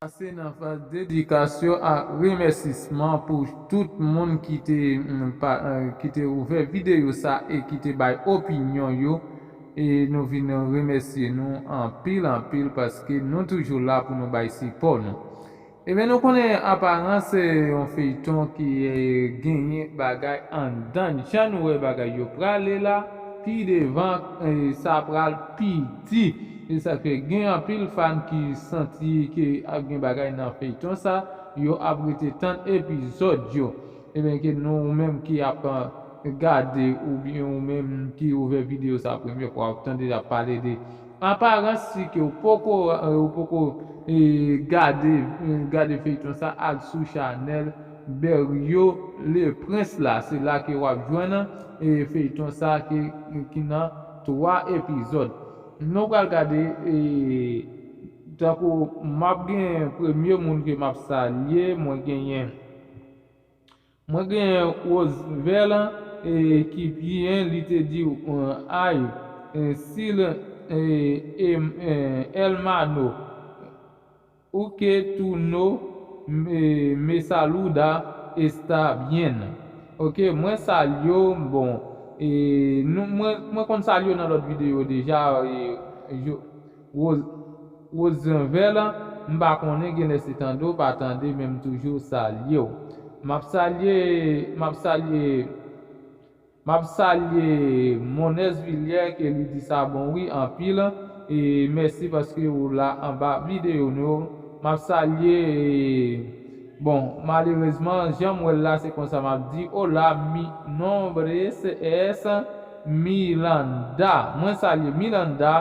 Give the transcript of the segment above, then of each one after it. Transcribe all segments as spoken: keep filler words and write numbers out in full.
Pase nan faz dedikas yo ak remèsisman pou tout moun ki te, mm, pa, eh, ki te ouvè videyo sa e ki te bay opinyon yo. E nou vin remèsye nou anpil, anpil, paske nou toujou la pou nou bay sipò nou. Ebyen, nou konnen Aparans se yon feyton ki, eh, genyen bagay anndan. Jan nou wè bagay yo prale la, pi devan, eh, sa pral pi di. E sa fè gen anpil fan ki santi ke ap gen bagay nan feyton sa, yo ap rete tann epizòd yo. Ebyen, ke nou menm ki ap, eh, gade, oubyen ou menm ki ouvè videyo sa premye fwa, w ap tande y ap pale de Aparans, si ke w poko, eh, w poko, eh, gade, eh, gade feyton sa, al sou chanèl Berrio Le Prince la. Se la ke w ap jwenn, eh, feyton sa ki, ki nan twa epizòd. Nou pral gade, eh, tankou m ap gen premye moun ke m ap salye, mwen genyen, mwen genyen Roosevelt, eh, ki byen, li te di, eh, ay, eh, si l, eh, em, eh, hermano, u que tú no me, me saluda, está bien. Ok, mwen salye w, bon, e nou, mwen, mwen konn salye w nan lòt videyo deja, e, yo, Roosevelt, m pa konnen, genlè se tande w pa tande, men m toujou salye w. M ap salye, m ap salye, m ap salye Monès Villiers, ke li di sa bon wi, anpil, e mèsi paske ou la anba videyo nou. M ap salye, e, bon, malerezman, jan m wè l la, se konsa m ap di, hola, mi nombre es Miranda. Mwen salye Miranda,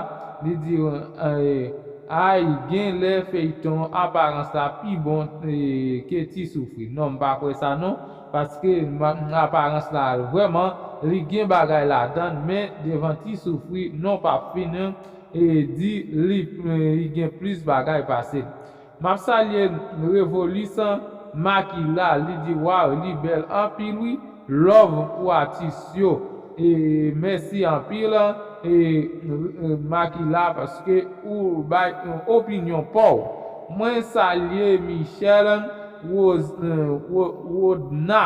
li di, eh, ay, genlè feyton Aparans la pi bon, eh, ke Ti Soufri. Non, m pa kwè sa non, paske ma-, Aparans la vrèman, li gen bagay ladan l, men devan Ti Soufri, non, p ap fin, eh, di li, eh, li gen plis bagay pase l. M ap salye Revolis Makila, li di, waw, li bèl anpil wi, love pou atis yo. E mèsi anpil, e, e, Makila, paske ou bay yon opinyon pa w. Mwen salye Michel Rose, eh, Ro-, Rodna,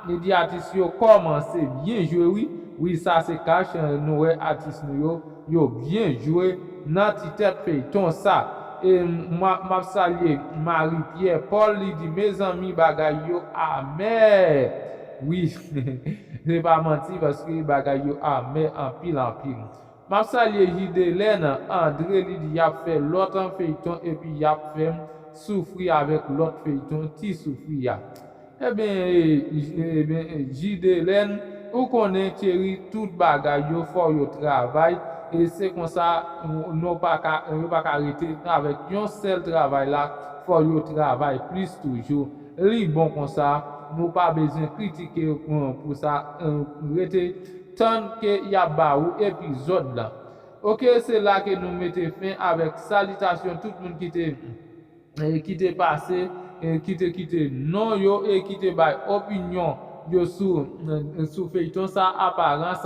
li di, atis yo kòmanse byen jwe wi. Wi, sa se kach, eh, nou wè atis nou yo, yo byen jwe nan ti tèt feyton sa. E m, m ap salye Marie Pierre Paul, li di, mezanmi, bagay yo amè. Wi, se pa manti, paske bagay yo amè anpil, anpil. M ap salye Jidelène André, li di, y ap fè lòt feyton epi y ap fè m soufri avèk lòt feyton Ti Soufri a. Ebyen, e, ebyen, e, Jidelène, ou konnen, cheri, tout bagay yo, fò yo travay, e se konsa, nou pa ka, yo pa ka rete avèk yon sèl travay la, fò yo travay plis toujou. Li bon konsa, nou pa bezwen kritike yo pou, pou sa, e, rete tann ke y ap ba ou epizòd la. Ok, se la ke nou mete fen avèk salitasyon tout moun ki te e, ki te pase, e, ki te kite non yo e ki te bay opinyon yo sou, e, sou feyton sa, Aparans,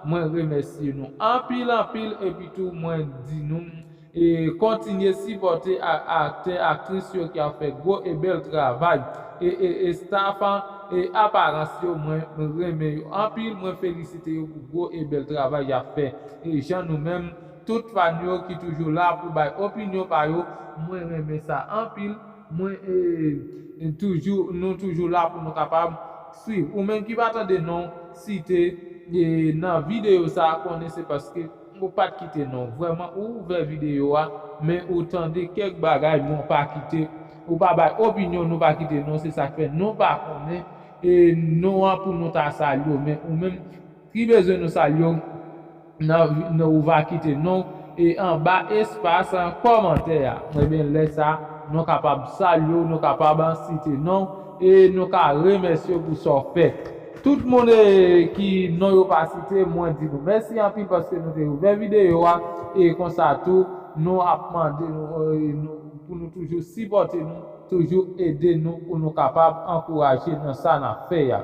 mwen remèsye nou anpil, anpil, epi tou mwen di nou, e, kontinye sipòte a-, aktè, aktris yo ki ap fè gwo e bèl travay. E, e, e staff, e, Aparans yo, mwen renmen yo anpil, mwen felisite yo pou gwo e bèl travay y ap fè. E jan nou menm, tout fan yo ki toujou la pou bay opinyon pa yo, mwen renmen sa anpil. Mwen, e, e toujou, nou toujou la pou nou kapab swiv. Ou menm ki pa tande non site, e, nan videyo sa, konnen se paske ou pa t kite non. Vrèman, ou ouvè videyo a, men ou tande kèk bagay, men ou pa kite, ou pa bay opinyon, nou pa kite non, se sa k fè nou pa konnen, e, non an pou nou ta salye w, men ou menm ki bezwen nou salye w, nan, nan ou va kite non e anba espas kòmantè a. Ebyen, lè sa, nou kapab salye w, nou kapab site non, e nou ka remèsye w pou sa w fè. Tout moun, e, ki non yo pa site, mwen di nou mèsi anpil paske nou te ouvè videyo a, e konsa tou, nou ap mande nou, e, nou, pou nou toujou sipòte nou, toujou ede nou pou nou kapab ankouraje nan sa n ap fè a.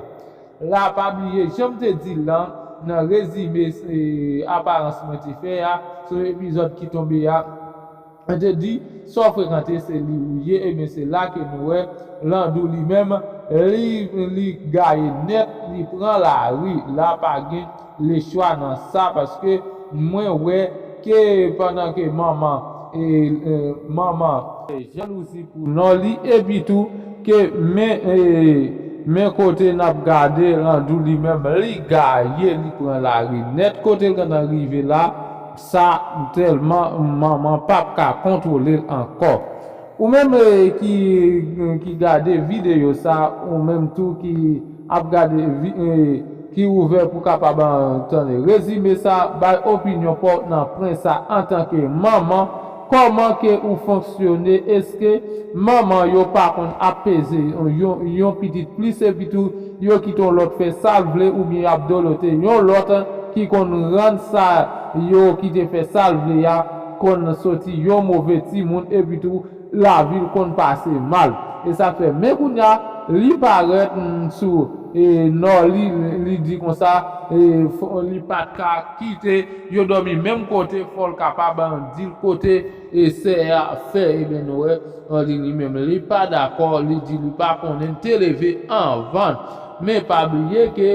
La, pa bliye, jan m te di l lan, nan rezime, e, Aparans mwen te fè a, sou epizòd ki tonbe a, Mwen te di, sa w frekante, se li ou ye, ebyen se la ke nou wè Landou li menm, li, li gaye nèt, li pran lari, la pa gen lechwa nan sa, paske mwen wè ke pandan ke manman, e, e, manman, e, jalouzi pou non li, epi tou, ke men, e, men kote n ap gade Landou li menm, li gaye, li pran lari nèt, kote l gentan rive la, sa tèlman manman p ap ka kontwole l ankò. Ou menm, e, ki, ki gade videyo sa, ou menm tou ki ap gade vi-, e, ki ouvè pou kapab, e, tande rezime sa, bay opinyon pa w nan pwen sa antanke manman, kòman ke ou fonksyone, èske manman yo pa konn ap peze yon, yon pitit plis epi tou yo kite yon lòt fè sa l vle oubyen y ap dolote yon lòt ki konn rann sa yo ki te fè sa l vle a konn soti yon move timoun epi tou lavi l konn pase mal. E sa fè men kounye a li parèt, mm, sou, e, Nòli, li, li di konsa, e, fò, li pa t ka kite yo dòmi menm kote, fò l kapab, mm, di l kote, e, sè a fè. Ebyen nou wè, Nòli li menm li pa dakò, li di li pa konnen, l te leve anvan l. Men pa bliye ke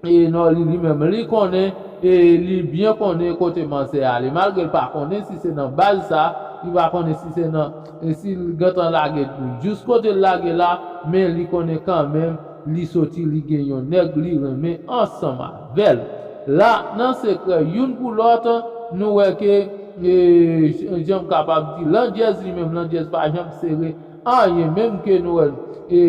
e Nòli li menm, li konnen, e li byen konnen kote manzè a ale. Malgre l pa konnen si se nan baz sa, li pa konnen si se nan, e si l gentan lage jous kote l lage la, men li konnen kanmenm, li soti, li gen yon nèg li renmen ansanm avè l. La, nan sekrè youn pou lòt, nou wè ke, e, j-, jan m kapab di, Landjèz li menm, Landjèz pa janm sere anyen, menm ke nou wè, e,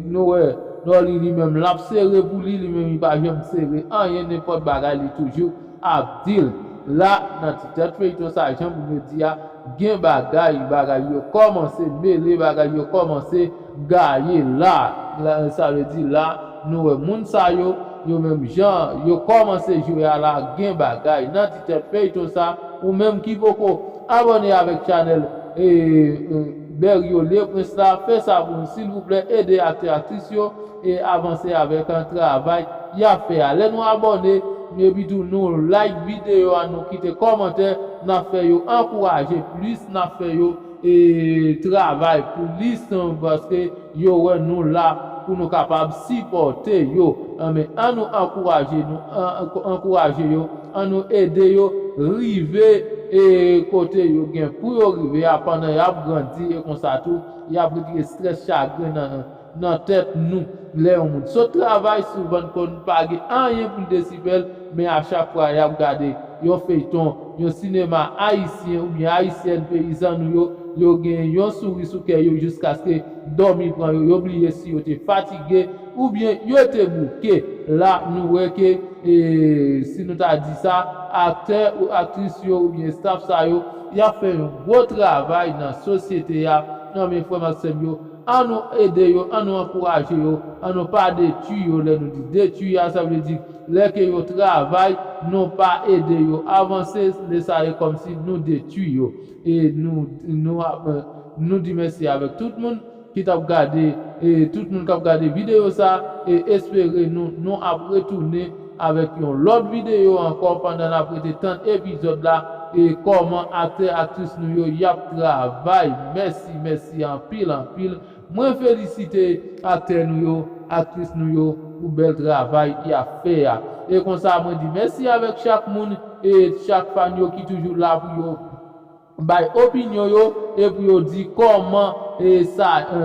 nou wè, Nòli li menm, l ap sere pou li, li menm, li pa janm sere anyen, nenpòt bagay, li toujou ap di l. La, nan ti tèt feyton sa, jan pou yo di a, gen bagay, bagay yo kòmanse mele, bagay yo kòmanse gaye la. La, sa vle di la, nou wè moun sa yo, yo menm jan, yo kòmanse jwe a la, gen bagay. Nan ti tèt feyton sa, ou menm ki poko abòne avèk chanèl, e, e, Berrio Leprince la, fè sa pou nou, silvouplè, ede aktè, aktris yo, e avanse avèk, an, travay y ap fè a. Lè nou abòne, epi tou nou like videyo a, nou kite kòmantè, n ap fè yo ankouraje plis, n ap fè yo, e, travay plis, paske yo wè nou la pou nou kapab sipòte yo. Anben, an nou ankouraje nou, an, ankouraje yo, an nou ede yo rive, e, kote yo gen pou yo rive a, pandan y ap grandi, e konsa tou, y ap retire estrès, chagren nan, nan tèt nou. Lè yon moun sot travay, souvan konn pa gen anyen pou l desipè l, men a chak fwa y ap gade yon feyton, yon sinema ayisyen oubyen ayisyèn, peyizan nou yo, yo gen yon souri sou kè yo jiskaske dòmi pran yo, yo bliye si yo te fatige oubyen yo te bouke. La, nou wè ke, e, si nou ta di sa, aktè ou aktris yo oubyen staff sa yo, y ap fè yon gwo travay nan sosyete a. Nan men frè m ak sè m yo, an nou ede yo, an nou ankouraje yo, an nou pa detwi yo. Lè nou di detwi a, sa vle di lè ke yo travay, nou pa ede yo avanse, lè sa e kòmsi nou detwi yo. E nou, nou ap, nou di mèsi avèk tout moun ki t ap gade, e tout moun k ap gade videyo sa, e espere nou, nou ap retounen avèk yon lòt videyo ankò pandan n ap rete tann epizòd la, e kòman aktè, aktris nou yo y ap travay. Mèsi, mèsi anpil, anpil. Mwen felisite aktè nou yo, aktris nou yo pou bèl travay y ap fè a. E konsa, mwen di mèsi avèk chak moun e chak fan yo ki toujou la pou yo bay opinyon yo e pou yo di kòman, e sa, e,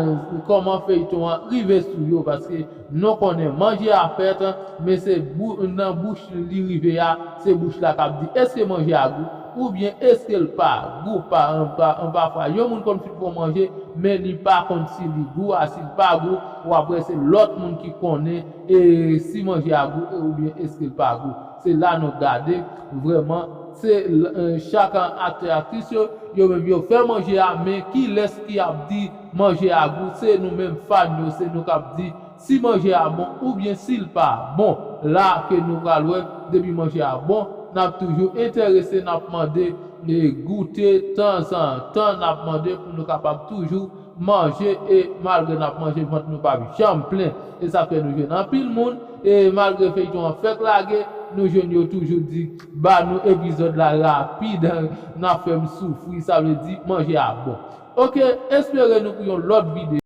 kòman feyton an rive sou yo, paske nou konnen manje a fèt, men se bou-, nan bouch li rive a, se bouch la k ap di èske manje a gou oubyen èske l pa gou. Pa, pa, pafwa, yon moun konn fin fè yon manje, men li pa konn si li gou a, si l pa gou, ou ap wè se lòt moun ki konnen, e, si manje a gou, e, oubyen èske l pa gou. Se la nou gade, vrèman, se, e, chak aktè, aktris yo, yo menm yo fè manje a, men kilès ki ap di manje a gou? Se nou menm fan yo, se nou k ap di si manje a bon oubyen si l pa bon. La ke nou pral wè, depi manje a bon, n ap toujou enterese, n ap mande, e, goute tanzantan, n ap mande pou nou kapab toujou manje, e malgre n ap manje, vant nou p ap janm plen. E sa fè nou jwenn anpil moun, e malgre feyton an fèk lage, nou jwenn yo toujou di ba nou epizòd la rapid, n ap fè m soufri, sa vle di manje a bon. Oke, espere nou pou yon lòt videyo.